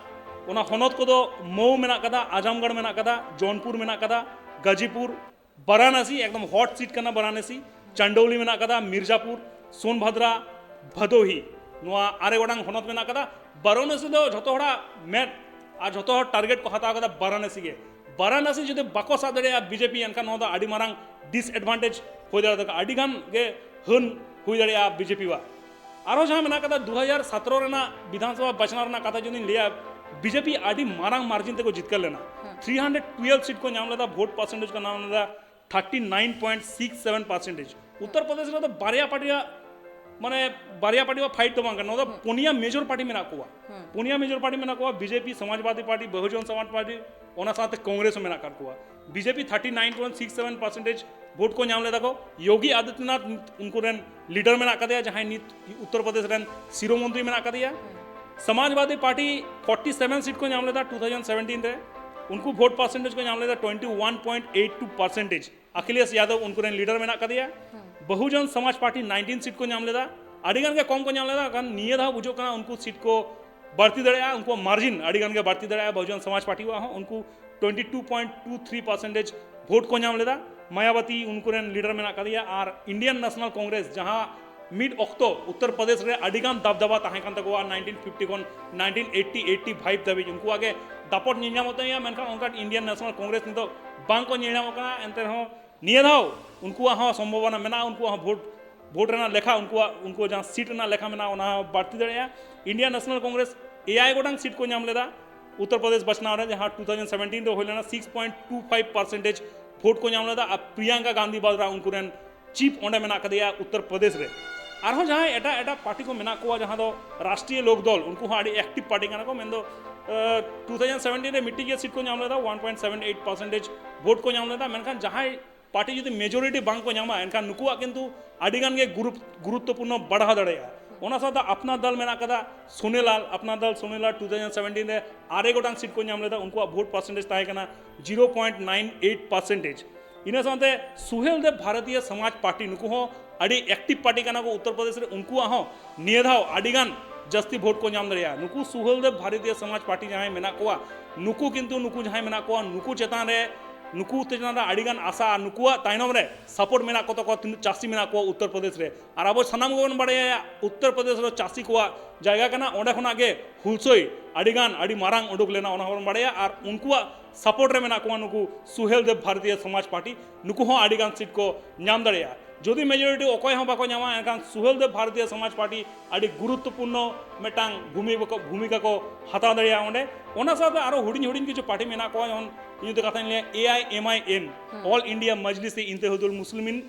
ᱚᱱᱟ ᱦᱚᱱᱚᱛ ᱠᱚᱫᱚ ᱢᱚᱣ ᱢᱮᱱᱟᱜ ᱠᱟᱫᱟ, ᱟᱡᱟᱢᱜᱚᱲ ᱢᱮᱱᱟᱜ ᱠᱟᱫᱟ, ᱡᱚᱱᱯᱩᱨ ᱢᱮᱱᱟᱜ ᱠᱟᱫᱟ, ᱜᱟᱡᱤᱯᱩᱨ, ᱵᱟᱨᱟᱱᱟᱥᱤ, ᱮᱠᱫᱚᱢ ᱦᱚᱴ ᱥᱤᱴ ᱠᱟᱱᱟ ᱵᱟᱨᱟᱱᱟᱥᱤ, ᱪᱟᱱᱰᱳᱞᱤ ᱢᱮᱱᱟᱜ ᱠᱟᱫᱟ, ᱢᱤᱨᱡᱟᱯᱩᱨ, ᱥᱳᱱᱵᱷᱟᱫᱽᱨᱟ, ᱵᱷᱟᱫᱳᱦᱤ, ᱱᱚᱣᱟ ᱟᱨᱮ ᱜᱚᱴᱟᱝ ᱦᱚᱱᱚᱛ ᱢᱮᱱᱟᱜ ᱠᱟᱫᱟ᱾ ᱵᱟᱨᱟᱱᱟᱥᱤ ᱫᱚ ᱡᱷᱚᱛᱚ ᱦᱚᱲᱟᱜ ᱢᱮᱫ ᱟᱨ ᱡᱷᱚᱛᱚ ᱦᱚᱲ ᱴᱟᱨᱜᱮᱴ ᱠᱚ ᱦᱟᱛᱟᱣ ᱠᱟᱫᱟ ᱵᱟᱨᱟᱱᱟᱥᱤ ᱜᱮ᱾ ᱵᱟᱨᱟᱱᱟᱥᱤ ᱡᱩᱫᱤ ᱵᱟᱠᱚ ᱥᱟᱵ ᱫᱟᱲᱮᱭᱟᱜᱼᱟ ᱵᱤᱡᱮᱯᱤ, ᱮᱱᱠᱷᱟᱱ ᱱᱚᱣᱟ ᱫᱚ ᱟᱹᱰᱤ ᱢᱟᱨᱟᱝ ᱰᱤᱥᱮᱰᱵᱷᱟᱱᱴᱮᱡᱽ ᱦᱩᱭ ᱫᱟᱲᱮᱭᱟᱜ ᱛᱟᱠᱚᱣᱟ, ᱟᱹᱰᱤ ᱜᱟᱱ ᱜᱮ ᱦᱟᱹᱱ ᱦᱩᱭ ᱫᱟᱲᱮᱭᱟᱜᱼᱟ ᱵᱤᱡᱮᱯᱤᱣᱟᱜ᱾ ᱟᱨᱦᱚᱸ ᱡᱟᱦᱟᱸ ᱢᱮᱱᱟᱜ ᱠᱟᱫᱟ, ᱫᱩ ᱦᱟᱡᱟᱨ ᱥᱟᱛᱨᱚ ᱨᱮᱱᱟᱜ ᱵᱤᱫᱷᱟᱱ ᱥᱚᱵᱷᱟ ᱵᱟᱪᱷᱱᱟᱣ ᱨᱮᱱᱟᱜ ᱠᱟᱛᱷᱟ ᱡᱩᱫᱤᱧ ᱞᱟᱹᱭᱟ, ᱵᱤᱡᱮᱯᱤ ᱟᱹᱰᱤ ᱢᱟᱨᱟᱝ ᱢᱟᱨᱡᱤᱱ ᱛᱮᱠᱚ ᱡᱤᱛᱠᱟᱹᱨ ᱞᱮᱱᱟ᱾ ᱦᱮᱸ᱾ ᱛᱷᱨᱤ ᱦᱟᱱᱰᱨᱮᱰ ᱴᱩᱭᱮᱞᱵᱷ ᱥᱤᱴ ᱠᱚ ᱧᱟᱢ ᱞᱮᱫᱟ, ᱵᱷᱳᱴ ᱯᱟᱨᱥᱮᱱᱴᱮᱡᱽ ᱠᱚ ᱧᱟᱢ ᱞᱮᱫᱟ thirty nine point six seven percentage. Uttar Pradesh ᱨᱮᱫᱚ ᱵᱟᱨᱭᱟ ᱯᱟᱨᱴᱤᱭᱟᱜ, ᱢᱟᱱᱮ, ᱵᱟᱨᱭᱟ ᱯᱟᱨᱴᱤᱭᱟᱜ ᱯᱷᱟᱭᱤᱴ ᱫᱚ ᱵᱟᱝ ᱠᱟᱱᱟ, ᱱᱚᱣᱟ ᱫᱚ ᱦᱩᱸ᱾ ᱯᱩᱱᱭᱟ ᱢᱮᱡᱚᱨ ᱯᱟᱨᱴᱤ ᱢᱮᱱᱟᱜ ᱠᱚᱣᱟ᱾ ᱦᱩᱸ᱾ ᱯᱩᱱᱭᱟ ᱢᱮᱡᱚᱨ ᱯᱟᱨᱴᱤ ᱢᱮᱱᱟᱜ ᱠᱚᱣᱟ, ᱵᱤᱡᱮᱯᱤ, ᱥᱚᱢᱟᱡᱽᱵᱟᱫᱤ ᱯᱟᱨᱴᱤ, ᱵᱚᱦᱩᱡᱚᱱ ᱥᱚᱢᱟᱡᱽ ᱯᱟᱨᱴᱤ, ᱚᱱᱟ ᱥᱟᱶᱛᱮ ᱠᱚᱝᱜᱨᱮᱥ ᱦᱚᱸ ᱢᱮᱱᱟᱜ ᱟᱠᱟᱫ ᱠᱚᱣᱟ᱾ BJP thirty nine point six seven percentage vote ᱠᱚ ᱧᱟᱢ ᱞᱮᱫᱟ ᱠᱚ᱾ ᱭᱳᱜᱤ ᱟᱫᱤᱛᱭᱚᱱᱟᱛᱷ ᱩᱱᱠᱩ ᱨᱮᱱ ᱞᱤᱰᱟᱨ ᱢᱮᱱᱟᱜ ᱠᱟᱫᱮᱭᱟ, ᱡᱟᱦᱟᱸᱭ ᱱᱤᱛ ᱩᱛᱛᱚᱨ ᱯᱨᱚᱫᱮᱥ ᱨᱮᱱ ᱥᱤᱨᱳ ᱢᱚᱱᱛᱨᱤ ᱢᱮᱱᱟᱜ ᱠᱟᱫᱮᱭᱟ᱾ ᱥᱚᱢᱟᱡᱽᱵᱟᱫᱤ ᱯᱟᱨᱴᱤ ᱯᱷᱚᱨᱴᱤ ᱥᱮᱵᱷᱮᱱ ᱥᱤᱴ ᱠᱚ ᱧᱟᱢ ᱞᱮᱫᱟ ᱴᱩ ᱛᱷᱟᱣᱡᱮᱱᱰ ᱥᱮᱵᱷᱮᱱᱴᱤᱱ ᱨᱮ, ᱩᱱᱠᱩ ᱵᱷᱳᱴ ᱯᱟᱨᱥᱮᱱᱴᱮᱡᱽ ᱠᱚ ᱧᱟᱢ ᱞᱮᱫᱟ ᱴᱩᱭᱮᱱᱴᱤ ᱣᱟᱱ ᱯᱚᱭᱮᱱᱴ ᱮᱭᱤᱴ ᱴᱩ ᱯᱟᱨᱥᱮᱱᱴᱮᱡᱽ᱾ ᱟᱠᱷᱤᱞᱮᱥ ᱭᱟᱫᱚᱵ ᱩᱱᱠᱩ ᱨᱮᱱ ᱞᱤᱰᱟᱨ ᱢᱮᱱᱟᱜ ᱠᱟᱫᱮᱭᱟ᱾ ᱦᱩᱸ᱾ ᱵᱚᱦᱩᱡᱚᱱ ᱥᱚᱢᱟᱡᱽ ᱯᱟᱨᱴᱤ ᱱᱟᱭᱤᱱᱴᱤᱱ ᱥᱤᱴ ᱠᱚ ᱧᱟᱢ ᱞᱮᱫᱟ, ᱟᱹᱰᱤ ᱜᱟᱱ ᱜᱮ ᱠᱚᱢ ᱠᱚ ᱧᱟᱢ ᱞᱮᱫᱟ, ᱠᱟᱨᱚᱱ ᱱᱤᱭᱟᱹ ᱫᱷᱟᱣ ᱵᱩᱡᱷᱟᱹᱜ ᱠᱟᱱᱟ ᱩᱱᱠᱩ ᱥᱤᱴ ᱠᱚ ᱵᱟᱹᱲᱛᱤ ᱫᱟᱲᱮᱭᱟᱜᱼᱟ, ᱩᱱᱠᱩᱣᱟᱜ ᱢᱟᱨᱡᱤᱱ ᱟᱹᱰᱤ ᱜᱟᱱ ᱜᱮ ᱵᱟᱹᱲᱛᱤ ᱫᱟᱲᱮᱭᱟᱜᱼᱟ ᱵᱚᱦᱩᱡᱚᱱ ᱥᱚᱢᱟᱡᱽ ᱯᱟᱨᱴᱤᱣᱟᱜ ᱦᱚᱸ᱾ ᱩᱱᱠᱩ twenty two point two three percentage vote ᱠᱚ ᱧᱟᱢ ᱞᱮᱫᱟ᱾ ᱢᱟᱭᱟᱵᱟᱛᱤ ᱩᱱᱠᱩ ᱨᱮᱱ ᱞᱤᱰᱟᱨ ᱢᱮᱱᱟᱜ ᱠᱟᱫᱮᱭᱟ᱾ ᱟᱨ ᱤᱱᱰᱤᱭᱟᱱ ᱱᱮᱥᱱᱟᱞ ᱠᱚᱝᱜᱨᱮᱥ, ᱡᱟᱦᱟᱸ ᱢᱤᱫ ᱚᱠᱛᱚ ᱩᱛᱛᱚᱨ ᱯᱨᱚᱫᱮᱥ ᱨᱮ ᱟᱹᱰᱤ ᱜᱟᱱ ᱫᱟᱵᱫᱟᱵᱟ ᱛᱟᱦᱮᱸ ᱠᱟᱱ ᱛᱟᱠᱚᱣᱟ ᱱᱟᱭᱤᱱᱴᱤᱱ ᱯᱷᱤᱯᱴᱤ ᱠᱷᱚᱱ ᱱᱟᱭᱤᱱᱴᱤᱱ ᱮᱭᱤᱴᱴᱤ, ᱮᱭᱤᱴᱴᱤ ᱯᱷᱟᱭᱤᱵᱷ ᱫᱷᱟᱹᱵᱤᱡ, ᱩᱱᱠᱩᱣᱟᱜ ᱜᱮ ᱫᱟᱯᱚᱴ ᱧᱮᱞ ᱧᱟᱢᱚᱜ ᱛᱟᱦᱮᱸᱜᱼᱟ, ᱢᱮᱱᱠᱷᱟᱱ ᱚᱱᱠᱟ ᱤᱱᱰᱤᱭᱟᱱ ᱱᱮᱥᱱᱟᱞ ᱠᱚᱝᱜᱨᱮᱥ ᱱᱤᱛᱚᱜ ᱵᱟᱝ ᱠᱚ ᱧᱮᱞ ᱧᱟᱢᱚᱜ ᱠᱟᱱᱟ᱾ ᱮᱱᱛᱮ ᱨᱮᱦᱚᱸ ᱱᱤᱭᱟᱹ ᱫᱷᱟᱣ ᱩᱱᱠᱩᱣᱟᱜ ᱦᱚᱸ ᱥᱚᱢᱵᱷᱚᱵᱚᱱᱟ ᱢᱮᱱᱟᱜᱼᱟ, ᱩᱱᱠᱩᱣᱟᱜ ᱦᱚᱸ ᱵᱷᱳᱴ, ᱵᱷᱳᱴ ᱨᱮᱱᱟᱜ ᱞᱮᱠᱷᱟ, ᱩᱱᱠᱩᱣᱟᱜ, ᱩᱱᱠᱩ ᱡᱟᱦᱟᱸ ᱥᱤᱴ ᱨᱮᱱᱟᱜ ᱞᱮᱠᱷᱟ ᱢᱮᱱᱟᱜᱼᱟ, ᱚᱱᱟ ᱦᱚᱸ ᱵᱟᱹᱲᱛᱤ ᱫᱟᱲᱮᱭᱟᱜᱼᱟ᱾ ᱤᱱᱰᱤᱭᱟᱱ ᱱᱮᱥᱱᱟᱞ ᱠᱚᱝᱜᱨᱮᱥ ᱮᱭᱟᱭ ᱜᱚᱴᱟᱝ ᱥᱤᱴ ᱠᱚ ᱧᱟᱢ ᱞᱮᱫᱟ, ᱩᱛᱛᱚᱨ ᱯᱨᱚᱫᱮᱥ ᱵᱟᱪᱷᱱᱟᱣ ᱨᱮ ᱡᱟᱦᱟᱸ ᱴᱩ ᱛᱷᱟᱣᱡᱮᱱᱰ ᱥᱮᱵᱷᱮᱱᱴᱤᱱ ᱨᱮ ᱦᱩᱭ ᱞᱮᱱᱟ, six point two five percentage vote ᱠᱚ ᱧᱟᱢ ᱞᱮᱫᱟ᱾ ᱟᱨ ᱯᱨᱤᱭᱟᱝᱠᱟ ᱜᱟᱱᱫᱷᱤ ᱵᱟᱫᱨᱟ ᱩᱱᱠᱩ ᱨᱮᱱ ᱪᱤᱯ ᱚᱸᱰᱮ ᱢᱮᱱᱟᱜ ᱠᱟᱫᱮᱭᱟ ᱩᱛᱛᱚᱨ ᱯᱨᱚᱫᱮᱥ ᱨᱮ᱾ ᱟᱨᱦᱚᱸ ᱡᱟᱦᱟᱸᱭ ᱮᱴᱟᱜ ᱮᱴᱟᱜ ᱯᱟᱨᱴᱤ ᱠᱚ ᱢᱮᱱᱟᱜ ᱠᱚᱣᱟ, ᱡᱟᱦᱟᱸ ᱫᱚ ᱨᱟᱥᱴᱨᱤᱭᱚ ᱞᱳᱠ ᱫᱚᱞ, ᱩᱱᱠᱩ ᱦᱚᱸ ᱟᱹᱰᱤ ᱮᱠᱴᱤᱵᱷ ᱯᱟᱨᱴᱤ ᱠᱟᱱᱟ ᱠᱚ᱾ ᱢᱮᱱᱫᱚ ᱴᱩ ᱛᱷᱟᱣᱡᱮᱱᱰ ᱥᱮᱵᱷᱮᱱᱴᱤᱱ ᱨᱮ ᱢᱤᱫᱴᱤᱡ ᱜᱮ ᱥᱤᱴ ᱠᱚ ᱧᱟᱢ ᱞᱮᱫᱟ, one point seven eight percentage vote ᱠᱚ ᱧᱟᱢ ᱞᱮᱫᱟ᱾ ᱢᱮᱱᱠᱷᱟᱱ ᱡᱟᱦᱟᱸᱭ ᱯᱟᱨᱴᱤ ᱡᱩᱫᱤ ᱢᱮᱡᱚᱨᱤᱴᱤ ᱵᱟᱝ ᱠᱚ ᱧᱟᱢᱟ, ᱮᱱᱠᱷᱟᱱ ᱱᱩᱠᱩᱣᱟᱜ ᱠᱤᱱᱛᱩ ᱟᱹᱰᱤ ᱜᱟᱱ ᱜᱮ ᱜᱩᱨᱩᱛ-, ᱜᱩᱨᱩᱛᱛᱚᱯᱩᱨᱱᱚ ᱵᱟᱲᱦᱟᱣ ᱫᱟᱲᱮᱭᱟᱜᱼᱟ᱾ ᱚᱱᱟ ᱥᱟᱶᱛᱮ ᱟᱯᱱᱟ ᱫᱚᱞ ᱢᱮᱱᱟᱜ ᱠᱟᱫᱟ, ᱥᱳᱱᱮᱞᱟᱞ, ᱟᱯᱱᱟ ᱫᱚᱞ ᱥᱳᱱᱮᱞᱟᱞ ᱴᱩ ᱛᱷᱟᱣᱡᱮᱱᱰ ᱥᱮᱵᱷᱮᱱᱴᱤᱱ ᱨᱮ ᱟᱨᱮ ᱜᱚᱴᱟᱝ ᱥᱤᱴ ᱠᱚ ᱧᱟᱢ ᱞᱮᱫᱟ, ᱩᱱᱠᱩᱣᱟᱜ ᱵᱷᱳᱴ ᱯᱟᱨᱥᱮᱱᱴᱮᱡᱽ ᱛᱟᱦᱮᱸ ᱠᱟᱱᱟ zero point nine eight percentage. ᱤᱱᱟᱹ ᱥᱟᱶᱛᱮ ᱥᱩᱦᱮᱞ ᱫᱮᱵ ᱵᱷᱟᱨᱚᱛᱤᱭᱚ ᱥᱚᱢᱟᱡᱽ ᱯᱟᱨᱴᱤ, ᱱᱩᱠᱩ ᱦᱚᱸ ᱟᱹᱰᱤ ᱮᱠᱴᱤᱵᱷ ᱯᱟᱨᱴᱤ ᱠᱟᱱᱟ ᱠᱚ ᱩᱛᱛᱚᱨ ᱯᱨᱚᱫᱮᱥ ᱨᱮ, ᱩᱱᱠᱩᱣᱟᱜ ᱦᱚᱸ ᱱᱤᱭᱟᱹ ᱫᱷᱟᱣ ᱟᱹᱰᱤ ᱜᱟᱱ ᱡᱟᱹᱥᱛᱤ ᱵᱷᱳᱴ ᱠᱚ ᱧᱟᱢ ᱫᱟᱲᱮᱭᱟᱜᱼᱟ᱾ ᱱᱩᱠᱩ ᱥᱩᱦᱮᱞ ᱫᱮᱵ ᱵᱷᱟᱨᱚᱛᱤᱭᱚ ᱥᱚᱢᱟᱡᱽ ᱯᱟᱨᱴᱤ ᱡᱟᱦᱟᱸᱭ ᱢᱮᱱᱟᱜ ᱠᱚᱣᱟ, ᱱᱩᱠᱩ ᱠᱤᱱᱛᱩ ᱱᱩᱠᱩ ᱡᱟᱦᱟᱸᱭ ᱢᱮᱱᱟᱜ ᱠᱚᱣᱟ, ᱱᱩᱠᱩ ᱪᱮᱛᱟᱱ ᱨᱮ, ᱱᱩᱠᱩ ᱪᱮᱛᱟᱱ ᱨᱮ ᱟᱹᱰᱤ ᱜᱟᱱ ᱟᱥᱟ ᱟᱨ ᱱᱩᱠᱩᱣᱟᱜ ᱛᱟᱭᱱᱚᱢ ᱨᱮ ᱥᱟᱯᱳᱨᱴ ᱢᱮᱱᱟᱜ ᱠᱚ ᱛᱟᱠᱚᱣᱟ ᱛᱤᱱᱟᱹᱜ ᱪᱟᱹᱥᱤ ᱢᱮᱱᱟᱜ ᱠᱚᱣᱟ ᱩᱛᱛᱚᱨ ᱯᱨᱚᱫᱮᱥ ᱨᱮ᱾ ᱟᱨ ᱟᱵᱚ ᱥᱟᱱᱟᱢ ᱜᱮᱵᱚᱱ ᱵᱟᱲᱟᱭᱟ ᱩᱛᱛᱚᱨ ᱯᱨᱚᱫᱮᱥ ᱫᱚ ᱪᱟᱹᱥᱤ ᱠᱚᱣᱟᱜ ᱡᱟᱭᱜᱟ ᱠᱟᱱᱟ, ᱚᱸᱰᱮ ᱠᱷᱚᱱᱟᱜ ᱜᱮ ᱦᱩᱞᱥᱟᱹᱭ ᱟᱹᱰᱤ ᱜᱟᱱ ᱟᱹᱰᱤ ᱢᱟᱨᱟᱝ ᱩᱰᱩᱠ ᱞᱮᱱᱟ, ᱚᱱᱟ ᱦᱚᱸᱵᱚᱱ ᱵᱟᱲᱟᱭᱟ᱾ ᱟᱨ ᱩᱱᱠᱩᱣᱟᱜ ᱥᱟᱯᱳᱨᱴ ᱨᱮ ᱢᱮᱱᱟᱜ ᱠᱚᱣᱟ ᱱᱩᱠᱩ ᱥᱩᱦᱮᱞ ᱫᱮᱵ ᱵᱷᱟᱨᱚᱛᱤᱭᱚ ᱥᱚᱢᱟᱡᱽ ᱯᱟᱨᱴᱤ, ᱱᱩᱠᱩ ᱦᱚᱸ ᱟᱹᱰᱤ ᱜᱟᱱ ᱥᱤᱴ ᱠᱚ ᱧᱟᱢ ᱫᱟᱲᱮᱭᱟᱜᱼᱟ᱾ ᱡᱩᱫᱤ ᱢᱮᱡᱚᱨᱤᱴᱤ ᱚᱠᱚᱭ ᱦᱚᱸ ᱵᱟᱠᱚ ᱧᱟᱢᱟ, ᱮᱱᱠᱷᱟᱱ ᱥᱩᱦᱮᱞ ᱫᱮᱵ ᱵᱷᱟᱨᱚᱛᱤᱭᱚ ᱥᱚᱢᱟᱡᱽ ᱯᱟᱨᱴᱤ ᱟᱹᱰᱤ ᱜᱩᱨᱩᱛᱛᱚᱯᱩᱨᱱᱚ ᱢᱤᱫᱴᱟᱝ ᱵᱷᱩᱢᱤᱠᱟ ᱠᱚ, ᱵᱷᱩᱢᱤᱠᱟ ᱠᱚ ᱦᱟᱛᱟᱣ ᱫᱟᱲᱮᱭᱟᱜᱼᱟ ᱚᱸᱰᱮ᱾ ᱚᱱᱟ ᱥᱟᱶᱛᱮ ᱟᱨᱚ ᱦᱩᱰᱤᱧ ᱦᱩᱰᱤᱧ ᱠᱤᱪᱷᱩ ᱯᱟᱨᱴᱤ ᱢᱮᱱᱟᱜ ᱠᱚᱣᱟ, ᱡᱮᱢᱚᱱ ᱤᱧ ᱡᱩᱫᱤ ᱠᱟᱛᱷᱟᱧ ᱞᱟᱹᱭᱟ, ᱮ ᱟᱭ ᱮᱢ ᱟᱭ ᱮᱢ, ᱦᱩᱸ᱾ All India Majlis-e Ittehadul Muslimin,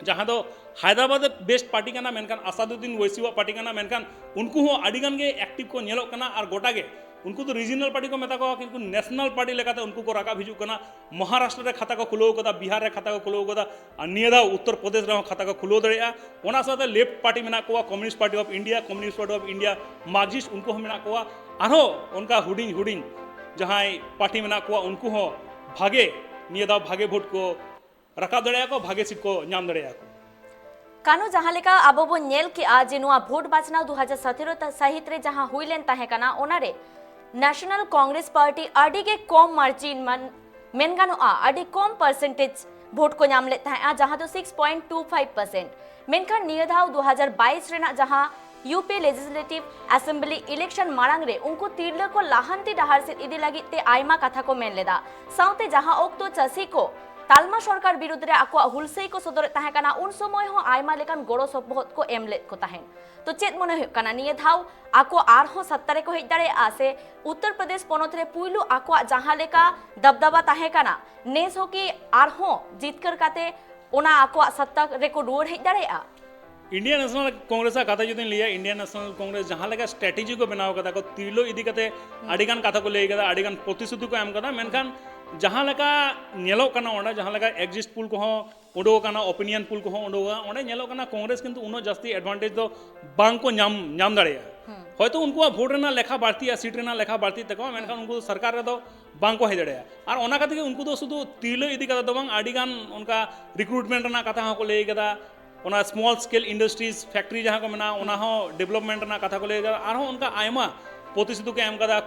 ᱡᱟᱦᱟᱸ ᱫᱚ ᱦᱟᱭᱫᱨᱟᱵᱟᱫ ᱵᱮᱥᱰ ᱯᱟᱨᱴᱤ ᱠᱟᱱᱟ, ᱢᱮᱱᱠᱷᱟᱱ ᱟᱥᱟᱫᱩᱫᱫᱤᱱ ᱳᱭᱥᱤᱣᱟᱜ ᱯᱟᱨᱴᱤ ᱠᱟᱱᱟ, ᱢᱮᱱᱠᱷᱟᱱ ᱩᱱᱠᱩ ᱦᱚᱸ ᱟᱹᱰᱤ ᱜᱟᱱ ᱜᱮ ᱮᱠᱴᱤᱵᱷ ᱠᱚ ᱧᱮᱞᱚᱜ ᱠᱟᱱᱟ᱾ ᱟᱨ ᱜᱚᱴᱟ ᱜᱮ ᱩᱱᱠᱩ ᱫᱚ ᱨᱤᱡᱤᱱᱟᱞ ᱯᱟᱨᱴᱤ ᱠᱚ ᱢᱮᱛᱟ ᱠᱚᱣᱟ, ᱠᱤᱱᱛᱩ ᱱᱮᱥᱱᱟᱞ ᱯᱟᱨᱴᱤ ᱞᱮᱠᱟᱛᱮ ᱩᱱᱠᱩ ᱠᱚ ᱨᱟᱠᱟᱵ ᱦᱤᱡᱩᱜ ᱠᱟᱱᱟ᱾ ᱢᱚᱦᱟᱨᱟᱥᱴᱨᱚ ᱨᱮ ᱠᱷᱟᱛᱟ ᱠᱚ ᱠᱷᱩᱞᱟᱹᱣ ᱠᱟᱫᱟ, ᱵᱤᱦᱟᱨ ᱨᱮ ᱠᱷᱟᱛᱟ ᱠᱚ ᱠᱷᱩᱞᱟᱹᱣ ᱠᱟᱫᱟ, ᱟᱨ ᱱᱤᱭᱟᱹ ᱫᱷᱟᱣ ᱩᱛᱛᱚᱨ ᱯᱨᱚᱫᱮᱥ ᱨᱮᱦᱚᱸ ᱠᱷᱟᱛᱟ ᱠᱚ ᱠᱷᱩᱞᱟᱹᱣ ᱫᱟᱲᱮᱭᱟᱜᱼᱟ᱾ ᱚᱱᱟ ᱥᱟᱶᱛᱮ ᱞᱮᱯᱷᱴ ᱯᱟᱨᱴᱤ ᱢᱮᱱᱟᱜ ᱠᱚᱣᱟ, Communist Party of India, Communist Party of India, Marxist, ᱩᱱᱠᱩ ᱦᱚᱸ ᱢᱮᱱᱟᱜ ᱠᱚᱣᱟ᱾ ᱟᱨᱦᱚᱸ ᱚᱱᱠᱟ ᱦᱩᱰᱤᱧ ᱦᱩᱰᱤᱧ ᱡᱟᱦᱟᱸᱭ ᱯᱟᱨᱴᱤ ᱢᱮᱱᱟᱜ ᱠᱚᱣᱟ, ᱩᱱᱠᱩ ᱦᱚᱸ ᱵᱷᱟᱜᱮ, ᱱᱤᱭᱟᱹ ᱫᱷᱟᱣ ᱵᱷᱟᱜᱮ ᱵᱷᱳᱴ ᱠᱚ ᱨᱟᱠᱟᱵ ᱫᱟᱲᱮᱭᱟᱜᱼᱟ ᱠᱚ, ᱵᱷᱟᱜᱮ ᱥᱤᱴ ᱠᱚ ᱧᱟᱢ ᱫᱟᱲᱮᱭᱟᱜᱼᱟ ᱠᱚ᱾ ᱠᱟᱹᱱᱩ, ᱡᱟᱦᱟᱸ ᱞᱮᱠᱟ ᱟᱵᱚ ᱵᱚᱱ ᱧᱮᱞ ᱠᱮᱜᱼᱟ ᱡᱮ ᱱᱚᱣᱟ ᱵᱷᱳᱴ ᱵᱟᱪᱷᱱᱟᱣ ᱫᱩ ᱦᱟᱡᱟᱨ ᱥᱟᱛᱮᱨᱚ ᱥᱟᱹᱦᱤᱛ ᱨᱮ ᱡᱟᱦᱟᱸ ᱦᱩᱭ ᱞᱮᱱ ᱛᱟᱦᱮᱸ ᱠᱟᱱᱟ, ᱚᱱᱟᱨᱮ ᱱᱮᱥᱱᱟᱞ ᱠᱚᱝᱜᱨᱮᱥ ᱯᱟᱨᱴᱤ ᱟᱹᱰᱤ ᱜᱮ ᱠᱚᱢ ᱢᱟᱨᱡᱤᱱ, ᱢᱟᱱ-, ᱢᱮᱱ ᱜᱟᱱᱚᱜᱼᱟ, ᱟᱹᱰᱤ ᱠᱚᱢ ᱯᱟᱨᱥᱮᱱᱴᱮᱡᱽ ᱵᱷᱳᱴ ᱠᱚ ᱧᱟᱢ ᱞᱮᱫ ᱛᱟᱦᱮᱸᱜᱼᱟ, ᱡᱟᱦᱟᱸ ᱫᱚ six point two five percent. ᱢᱮᱱᱠᱷᱟᱱ ᱱᱤᱭᱟᱹ ᱫᱷᱟᱣ ᱫᱩ ᱦᱟᱡᱟᱨ ᱵᱟᱭᱤᱥ ᱨᱮᱱᱟᱜ ᱡᱟᱦᱟᱸ U P Legislative Assembly election ᱢᱟᱲᱟᱝ ᱨᱮ ᱩᱱᱠᱩ ᱛᱤᱨᱞᱟᱹ ᱠᱚ ᱞᱟᱦᱟᱱᱛᱤ ᱰᱟᱦᱟᱨ ᱥᱮᱫ ᱤᱫᱤ ᱞᱟᱹᱜᱤᱫ ᱛᱮ ᱟᱭᱢᱟ ᱠᱟᱛᱷᱟ ᱠᱚ ᱢᱮᱱ ᱞᱮᱫᱟ᱾ ᱥᱟᱶᱛᱮ ᱡᱟᱦᱟᱸ ᱚᱠᱛᱚ ᱪᱟᱹᱥᱤ ᱠᱚ ᱛᱟᱞᱢᱟ ᱥᱚᱨᱠᱟᱨ ᱵᱤᱨᱩᱫᱷ ᱨᱮ ᱟᱠᱚᱣᱟᱜ ᱦᱩᱞᱥᱟᱹᱭ ᱠᱚ ᱥᱚᱫᱚᱨᱮᱫ ᱛᱟᱦᱮᱸ ᱠᱟᱱᱟ, ᱩᱱ ᱥᱚᱢᱚᱭ ᱦᱚᱸ ᱟᱭᱢᱟ ᱞᱮᱠᱟᱱ ᱜᱚᱲᱚ ᱥᱚᱯᱚᱦᱚᱫ ᱠᱚ ᱮᱢ ᱞᱮᱫ ᱠᱚ ᱛᱟᱦᱮᱸᱫ᱾ ᱛᱚ ᱪᱮᱫ ᱢᱚᱱᱮ ᱦᱩᱭᱩᱜ ᱠᱟᱱᱟ, ᱱᱤᱭᱟᱹ ᱫᱷᱟᱣ ᱟᱠᱚ ᱟᱨᱦᱚᱸ ᱥᱟᱛᱛᱟ ᱨᱮᱠᱚ ᱦᱮᱡ ᱫᱟᱲᱮᱭᱟᱜᱼᱟ ᱥᱮ ᱩᱛᱛᱚᱨ ᱯᱨᱚᱫᱮᱥ ᱯᱚᱱᱚᱛ ᱨᱮ ᱯᱩᱭᱞᱩ ᱟᱠᱚᱣᱟᱜ ᱡᱟᱦᱟᱸ ᱞᱮᱠᱟ ᱫᱟᱵᱫᱟᱵᱟ ᱛᱟᱦᱮᱸ ᱠᱟᱱᱟ, ᱱᱮᱥ ᱦᱚᱸ ᱠᱤ ᱟᱨᱦᱚᱸ ᱡᱤᱛᱠᱟᱹᱨ ᱠᱟᱛᱮ ᱚᱱᱟ ᱟᱠᱚᱣᱟᱜ ᱥᱟᱛᱛᱟ ᱨᱮᱠᱚ ᱨᱩᱣᱟᱹᱲ ᱦᱮᱡ ᱫᱟᱲᱮᱭᱟᱜᱼᱟ? ᱤᱱᱰᱤᱭᱟᱱ ᱱᱮᱥᱱᱟᱞ ᱠᱚᱝᱜᱨᱮᱥ ᱟᱜ ᱠᱟᱛᱷᱟ ᱡᱩᱫᱤᱧ ᱞᱟᱹᱭᱟ, ᱤᱱᱰᱤᱭᱟᱱ ᱱᱮᱥᱱᱟᱞ ᱠᱚᱝᱜᱨᱮᱥ ᱡᱟᱦᱟᱸ ᱞᱮᱠᱟ ᱥᱴᱨᱮᱴᱮᱡᱤ ᱠᱚ ᱵᱮᱱᱟᱣ ᱠᱟᱫᱟ ᱠᱚ, ᱛᱤᱨᱞᱟᱹ ᱤᱫᱤ ᱠᱟᱛᱮ ᱟᱹᱰᱤ ᱜᱟᱱ ᱠᱟᱛᱷᱟ ᱠᱚ ᱞᱟᱹᱭ ᱠᱟᱫᱟ, ᱟᱹᱰᱤ ᱜᱟᱱ ᱯᱨᱚᱛᱤᱥᱨᱩᱛᱤ ᱠᱚ ᱮᱢ ᱠᱟᱫᱟ, ᱢᱮᱱᱠᱷᱟᱱ ᱡᱟᱦᱟᱸ ᱞᱮᱠᱟ ᱧᱮᱞᱚᱜ ᱠᱟᱱᱟ ᱚᱸᱰᱮ, ᱡᱟᱦᱟᱸ ᱞᱮᱠᱟ ᱮᱠᱡᱤᱴ ᱯᱳᱞ ᱠᱚᱦᱚᱸ ᱩᱰᱩᱠ ᱟᱠᱟᱱᱟ, ᱚᱯᱤᱱᱤᱭᱚᱱ ᱯᱳᱞ ᱠᱚᱦᱚᱸ ᱩᱰᱩᱠ ᱟᱠᱟᱱᱟ, ᱚᱸᱰᱮ ᱧᱮᱞᱚᱜ ᱠᱟᱱᱟ ᱠᱚᱝᱜᱨᱮᱥ ᱠᱤᱱᱛᱩ ᱩᱱᱟᱹᱜ ᱡᱟᱹᱥᱛᱤ ᱮᱰᱵᱷᱟᱱᱴᱮᱡᱽ ᱫᱚ ᱵᱟᱝ ᱠᱚ ᱧᱟᱢ, ᱧᱟᱢ ᱫᱟᱲᱮᱭᱟᱜᱼᱟ᱾ ᱦᱚᱭᱛᱳ ᱩᱱᱠᱩᱣᱟᱜ ᱵᱷᱳᱴ ᱨᱮᱱᱟᱜ ᱞᱮᱠᱷᱟ ᱵᱟᱹᱲᱛᱤᱜᱼᱟ, ᱥᱤᱴ ᱨᱮᱱᱟᱜ ᱞᱮᱠᱷᱟ ᱵᱟᱹᱲᱛᱤᱜ ᱛᱟᱠᱚᱣᱟ, ᱢᱮᱱᱠᱷᱟᱱ ᱩᱱᱠᱩ ᱫᱚ ᱥᱚᱨᱠᱟᱨ ᱨᱮᱫᱚ ᱵᱟᱝ ᱠᱚ ᱦᱮᱡ ᱫᱟᱲᱮᱭᱟᱜᱼᱟ᱾ ᱟᱨ ᱚᱱᱟ ᱠᱷᱟᱹᱛᱤᱨ ᱜᱮ ᱩᱱᱠᱩ ᱫᱚ ᱥᱩᱫᱷᱩ ᱛᱤᱨᱞᱟᱹ ᱤᱫᱤ ᱠᱟᱛᱮ ᱫᱚ ᱵᱟᱝ, ᱟᱹᱰᱤ ᱜᱟᱱ ᱚᱱᱠᱟ ᱨᱤᱠᱨᱩᱴᱢᱮᱱᱴ ᱨᱮᱱᱟᱜ ᱠᱟᱛᱷᱟ ᱦᱚᱸᱠᱚ ᱞᱟᱹᱭ ᱠᱟᱫᱟ, ᱚᱱᱟ ᱥᱢᱚᱞ ᱥᱠᱮᱞ ᱤᱱᱰᱟᱥᱴᱨᱤᱡᱽ, ᱯᱷᱮᱠᱴᱨᱤ ᱡᱟᱦᱟᱸ ᱠᱚ ᱢᱮᱱᱟᱜᱼᱟ, ᱚᱱᱟ ᱦᱚᱸ ᱰᱮᱵᱷᱞᱚᱯᱢᱮᱱᱴ ᱨᱮᱱᱟᱜ ᱠᱟᱛᱷᱟ ᱠᱚ ᱞᱟᱹᱭ ᱠᱟᱫᱟ᱾ ᱟᱨᱦᱚᱸ ᱚᱱᱠᱟ ᱟᱭᱢᱟ ᱯᱨᱚᱛᱤᱥᱨᱩᱛᱤ ᱠᱚ ᱮᱢ ᱠᱟᱫᱟ,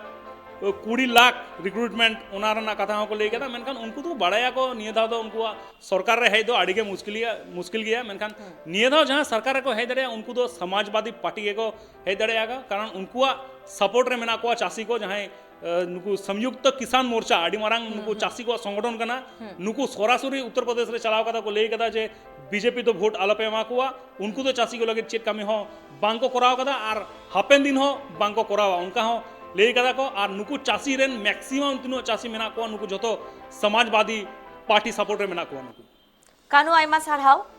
ᱠᱩᱲᱤ ᱞᱟᱠᱷ ᱨᱤᱠᱨᱩᱴᱢᱮᱱᱴ, ᱚᱱᱟ ᱨᱮᱱᱟᱜ ᱠᱟᱛᱷᱟ ᱦᱚᱸᱠᱚ ᱞᱟᱹᱭ ᱠᱟᱫᱟ᱾ ᱢᱮᱱᱠᱷᱟᱱ ᱩᱱᱠᱩ ᱫᱚ ᱵᱟᱲᱟᱭᱟᱠᱚ ᱱᱤᱭᱟᱹ ᱫᱷᱟᱣ ᱫᱚ ᱩᱱᱠᱩᱣᱟᱜ ᱥᱚᱨᱠᱟᱨ ᱨᱮ ᱦᱮᱡ ᱫᱚ ᱟᱹᱰᱤ ᱜᱮ ᱢᱩᱥᱠᱤᱞ ᱜᱮᱭᱟ, ᱢᱩᱥᱠᱤᱞ ᱜᱮᱭᱟ᱾ ᱢᱮᱱᱠᱷᱟᱱ ᱱᱤᱭᱟᱹ ᱫᱷᱟᱣ ᱡᱟᱦᱟᱸ ᱥᱚᱨᱠᱟᱨ ᱨᱮᱠᱚ ᱦᱮᱡ ᱫᱟᱲᱮᱭᱟᱜᱼᱟ, ᱩᱱᱠᱩ ᱫᱚ ᱥᱚᱢᱟᱡᱽᱵᱟᱫᱤ ᱯᱟᱨᱴᱤ ᱜᱮᱠᱚ ᱦᱮᱡ ᱫᱟᱲᱮᱭᱟᱜᱼᱟ, ᱠᱟᱨᱚᱱ ᱩᱱᱠᱩᱣᱟᱜ ᱥᱟᱯᱳᱨᱴ ᱨᱮ ᱢᱮᱱᱟᱜ ᱠᱚᱣᱟ ᱪᱟᱹᱥᱤ ᱠᱚ, ᱡᱟᱦᱟᱸᱭ, ᱮ, ᱱᱩᱠᱩ ᱥᱚᱢᱭᱩᱠᱛᱚ ᱠᱤᱥᱟᱱ ᱢᱳᱨᱪᱟ ᱟᱹᱰᱤ ᱢᱟᱨᱟᱝ ᱱᱩᱠᱩ ᱪᱟᱹᱥᱤ ᱠᱚᱣᱟᱜ ᱥᱚᱝᱜᱚᱴᱷᱚᱱ ᱠᱟᱱᱟ᱾ ᱱᱩᱠᱩ ᱥᱚᱨᱟᱥᱚᱨᱤ ᱩᱛᱛᱚᱨ ᱯᱨᱚᱫᱮᱥ ᱨᱮ ᱪᱟᱞᱟᱣ ᱠᱟᱛᱮ ᱠᱚ ᱞᱟᱹᱭ ᱠᱟᱫᱟ ᱡᱮ ᱵᱤᱡᱮᱯᱤ ᱫᱚ ᱵᱷᱳᱴ ᱟᱞᱚᱯᱮ ᱮᱢᱟ ᱠᱚᱣᱟ, ᱩᱱᱠᱩ ᱫᱚ ᱪᱟᱹᱥᱤ ᱠᱚ ᱞᱟᱹᱜᱤᱫ ᱪᱮᱫ ᱠᱟᱹᱢᱤ ᱦᱚᱸ ᱵᱟᱝ ᱠᱚ ᱠᱚᱨᱟᱣ ᱠᱟᱫᱟ ᱟᱨ ᱦᱟᱯᱮᱱ ᱫᱤᱱ ᱦᱚᱸ ᱵᱟᱝ ᱠᱚ ᱠᱚᱨᱟᱣᱟ, ᱚᱱᱠᱟ ᱦᱚᱸ ᱞᱟᱹᱭ ᱠᱟᱫᱟ ᱠᱚ᱾ ᱟᱨ ᱱᱩᱠᱩ ᱪᱟᱹᱥᱤ ᱨᱮᱱ ᱢᱮᱠᱥᱤᱢᱟᱢ ᱛᱤᱱᱟᱹᱜ ᱪᱟᱹᱥᱤ ᱢᱮᱱᱟᱜ ᱠᱚᱣᱟ, ᱱᱩᱠᱩ ᱡᱷᱚᱛᱚ ᱥᱚᱢᱟᱡᱽᱵᱟᱫᱤ ᱯᱟᱨᱴᱤ ᱥᱟᱯᱳᱨᱴ ᱨᱮ ᱢᱮᱱᱟᱜ ᱠᱚᱣᱟ ᱱᱩᱠᱩ᱾ ᱠᱟᱱᱩ, ᱟᱭᱢᱟ ᱥᱟᱨᱦᱟᱣ᱾